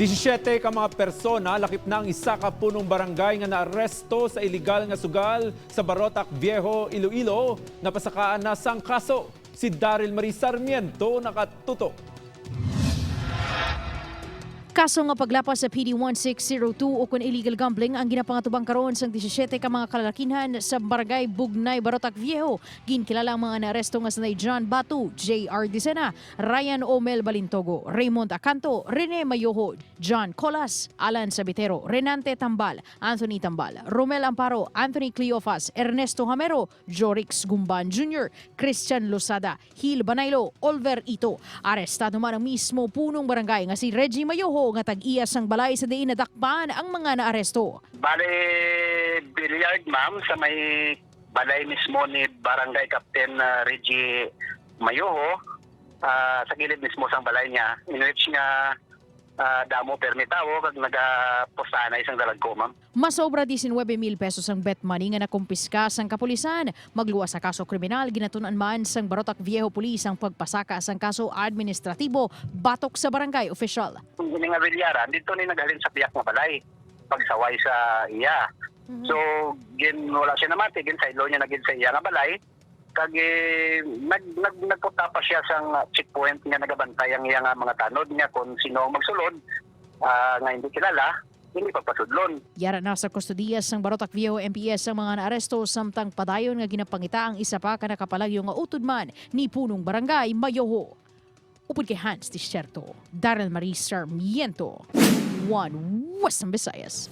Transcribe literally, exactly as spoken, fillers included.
Disisyete ka mga persona, lakip na ang isa ka punong barangay nga naaresto sa iligal nga sugal sa Barotac Viejo, Iloilo, napasakaan na sang kaso. Si Daryl Marie Sarmiento nakatutok. Kaso nga paglapas sa P D one six zero two o kon illegal gambling ang ginapangatubang karon sang disisyete ka mga kalalakinhan sa Barangay Bugnay, Barotac Viejo. Ginkilala ang mga naaresto nga sanay John Batu, J R Dicena, Ryan Omel Balintogo, Raymond Acanto, Rene Mayoho, John Colas, Alan Sabitero, Renante Tambal, Anthony Tambal, Romel Amparo, Anthony Cleofas, Ernesto Hamero, Jorix Gumban Junior, Christian Losada, Hil Banaylo, Oliver Ito. Arestado man ang mismo punong barangay nga si Reggie Mayoho nga tag-iya sang balay sa diin nadakpan ang mga naaresto. Bale, billiard, ma'am, sa may balay mismo ni Barangay Captain ah, Reggie Mayoho, ah, sa gilid mismo sang balay niya, in which nga ah, damo permi tawo kag nagapustahan na isang dalagko, ma'am. Masobra diecinuebe mil pesos ang bet money nga nakumpiska sang kapulisan. Magluwas sa kaso kriminal, ginatun-an man sang Barotac Viejo Police ang pagpasaka sang kaso administratibo batok sa barangay official. Kung ini nga bilyaran, dito ni naghalin sa piyak nga balay, pagsaway sa iya. So, gin wala siya namati, gin saylo niya na gid sa iya nga balay. Kag eh, nag, nag, nagpunta pa siya sa checkpoint nga nagabantay ang iya nga mga tanod niya kung sino ang magsulod, ah, nga hindi kilala, hindi pagpasudlon. Yara na sa kustodiya sang Barotac Viejo M P S ang mga naaresto, samtang padayon nga ginapangita ang isa pa ka nakapalagyo nga utod man ni punong barangay Mayoho. Upod kay Hans Desierto, Daryl Marie Sarmiento, One Western Visayas.